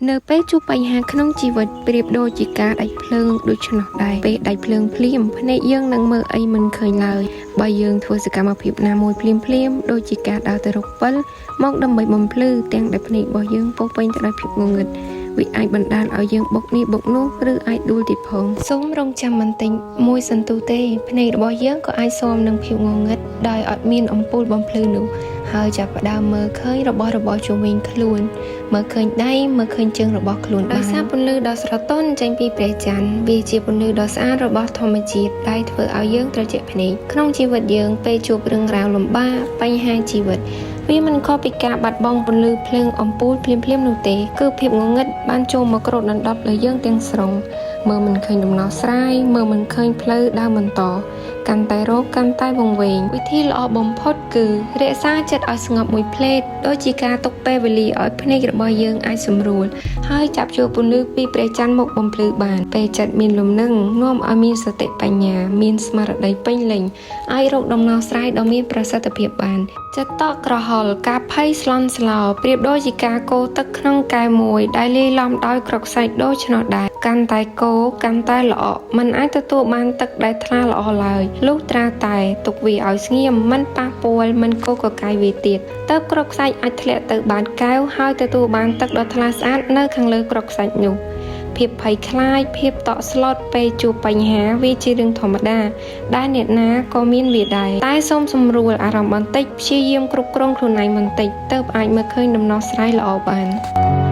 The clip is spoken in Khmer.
នៅពេលជួបបញ្ហាក្នុងជីវិតប្រៀបដូចជាការដាច់ភ្លើងដូច្នោះដែរពេលដាច់ភ្លើងភ្លាមភ្នែកយើងនឹងមើលអីមិនឃើញឡើយបើយើងធ្វើសកម្មភាពណាមួយភ្លាមភ្លាមៗដូចជាការដើរទៅរកពិលមកដើម្បីបំភ្លឺទាំងដែលភ្នែករបស់យើងពោរពេញទៅដោយភាពងងឹតវាអាចបណ្ដាលឲ្យយើងបុកនេះបុកនោះឬអាចដួលទៀតផងសូមរងចាំបន្តិចមួយសន្ទុះទេភ្នែករបស់យើងក៏អាចស៊ាំនឹងភាពងងឹតដោយអត់មានអំពូលបំភ្លឺនោះហើយចាប់ផ្ដើមមើលឃើញរបស់របរជុំវិញខ្លួន មើលឃើញដៃមើលឃើញជើងរបស់ខ្លួនដោយសារពន្លឺដ៏ស្រទន់ចេញពីព្រះច័ន្ទវាជាពន្លឺដ៏ស្អាតរបស់ធម្មជាតិដែលធ្វើឲ្យយើងត្រជាក់ភ្នែកក្នុងជីវិតយើងពេលជួបរឿងរ៉ាវលំបាកបញ្ហាជីវិតវាមិនខុសពីការបាត់បង់ពន្លឺភ្លើងអំពូលភ្លាមៗនោះទេគឺភាពងងឹតបានចូលមកគ្របដណ្ដប់លើយើងទាំងស្រុងមើលមិនឃើញដំណោះស្រាយមើលមិនឃើញផ្លូវដើរបន្តកាន់តែរកកាន់តែវង្វេងវិធីល្អបំផុតគឺរក្សាចិត្តឲ្យស្ងប់មួយភ្លែតដូចជាការទុកពេលវេលាឲ្យភ្នែករបស់យើងអាចសម្រួលហើយចាប់យកពន្លឺពីព្រះច័ន្ទមកបំភ្លឺបានពេលចិត្តមានលំនឹងនាំឲ្យមានសតិបញ្ញាមានស្មារតីពេញលេញអាចរកដំណោះស្រាយដ៏មានប្រសិទ្ធភាពបានចិត្តតក់ក្រហល់ការភ័យស្លន់ស្លោប្រៀបដូចជាការកូរទឹកក្នុងកែវមួយដែលលាយឡំដោយគ្រាប់ខ្សែដូច្នោះដែរកាន់តែកូរកាន់តែល្អក់មិនអាចទទួលបានទឹកដែលថ្លាល្អឡើយលុះត្រាតែទុកវាឲ្យស្ងៀមមិនប៉ះពាល់មិនកូរកកាយវាទៀតទើបគ្រាប់ខ្សាច់អាចធ្លាក់ទៅបាតកែវហើយទទួលបានទឹកដ៏ថ្លាស្អាតនៅខាងលើគ្រាប់ខ្សាច់នោះភាពភ័យខ្លាចភាពតក់ស្លុតពេលជួបបញ្ហាវាជារឿងធម្មតាដែលអ្នកណាក៏មានវាដែរតែសូមសម្រួលអារម្មណ៍បន្តិចព្យាយាមគ្រប់គ្រងខ្លួនឯងបន្តិចទើបអាចមើលឃើញដំណោះស្រាយល្អបាន។